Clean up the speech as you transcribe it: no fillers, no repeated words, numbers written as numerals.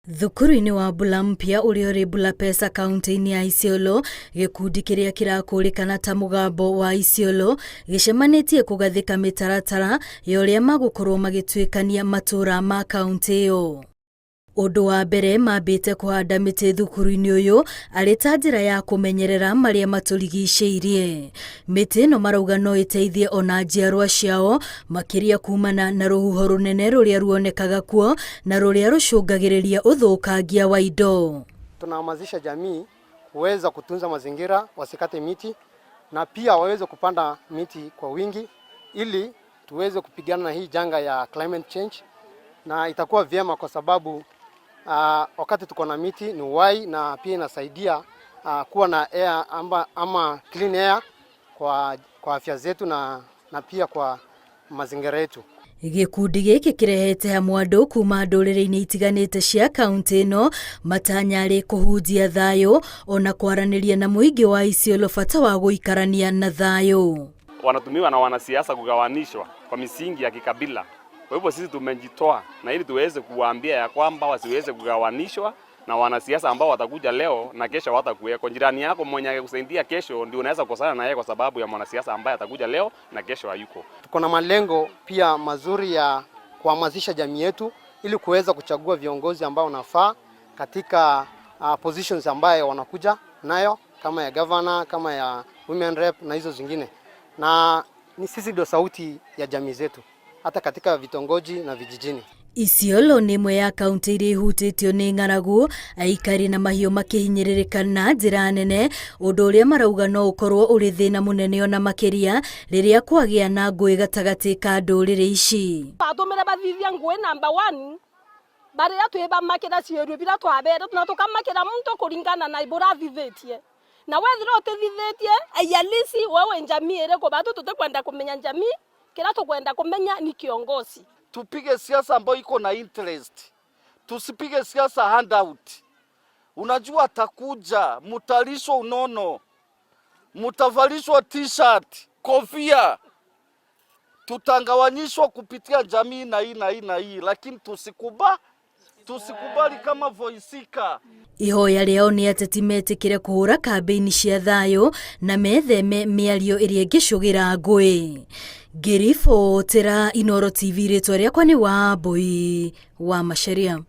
Thukuru-inĩ wa Mbula Mpya ũrĩa ũrĩ Bulapesa kaunti-inĩ ya Isiolo, gĩkundi kĩrĩa kĩrakũrĩkana ta Mũgambo wa Isiolo gĩcemanĩtie kũgathĩka mĩtaratara ya ũrĩa magũkorwo magĩtuĩkania matũra ma kaunti ĩyo. Ũndũ wa mbere mambĩte kũhanda mĩtĩ thukuru-inĩ ũyũ arĩ ta njĩra ya kũmenyerera marĩa matũrigicĩirie. Mĩtĩ ĩno marauga no ĩteithie ona njiarwa ciao makĩria kumana na rũhuho rũnene rũrĩa ruonekaga kuo na rũrĩa rũcũngagĩrĩria ũthũkangia wa indo. Tunahamasisha jamii kuweza kutunza mazingira, wasikate miti na pia waweze kupanda miti kwa wingi ili tuweze kupigana na hii janga ya climate change, na itakuwa vyema kwa sababu wakati tuko na miti ni uhai na pia inasaidia kuwa na air ama clean air kwa afya zetu na pia kwa mazingira yetu. Gĩkundi gĩkĩ kĩrehete hamwe andũ kuma ndũrĩrĩ-inĩ itiganĩte cia kaunti ĩno matanya arĩ kũhunjia thayũ ona kwaranĩria na mũingĩ wa Isiolo bata wa gũikarania na thayũ. Wanatumiwa na wanasiasa kugawanishwa kwa misingi ya kikabila. Kwa hivyo sisi tumejitoa na ili tuweze kuwaambia ya kwamba wasiweze kugawanishwa na wanasiasa ambao watakuja leo na kesho watakuweko. Jirani yako mwenye akikusaidia kesho ndio unaweza kukosana na yeye kwa sababu ya mwanasiasa ambaye atakuja leo na kesho hayuko. Tuko na malengo pia mazuri ya kuhamasisha jamii yetu ili kuweza kuchagua viongozi ambao wanafaa katika positions ambayo wanakuja nayo kama ya governor, kama ya women rep na hizo zingine, na ni sisi ndio sauti ya jamii zetu hata katika vitongoji na vijijini. Isiolo nĩ ĩmwe ya kaunti iria ihutĩtio nĩ ng'aragu, aikari na mahiũ makĩhinyĩrĩrĩka na njĩra nene, ũndũ ũrĩa marauga no ũkorwo ũrĩ thĩna mũnene ona makĩria rĩrĩa kwagĩa na ngũĩ gatagatĩ ka ndũrĩrĩ ici. Batumire bathithia ngui number 1 baria twibamakira ciĩru bira twabere na tukamakira muntu kuringana na iburathithitie na wethira utithithitie aiyalisi wewe njamii iriku batu tutikwenda kumenya njamii kila tukwenda kumenya ni kiongozi. Tupige siasa ambayo iko na interest, tusipige siasa handout. Unajua atakuja, mutalishwa unono, mutavalishwa t-shirt, kofia, tutangawanyishwa kupitia jamii na hii na hii na hii, lakini tusikubali kama voisika. Ihoya rĩao nĩ ateti metĩkĩre kũhũra kambĩini cia thayũ na metheme mĩario ĩrĩa ĩngĩcũgĩra ngũĩ. Ngĩribotera Inooro TV, rĩtwa rĩakwa nĩ Wambui wa Macharia.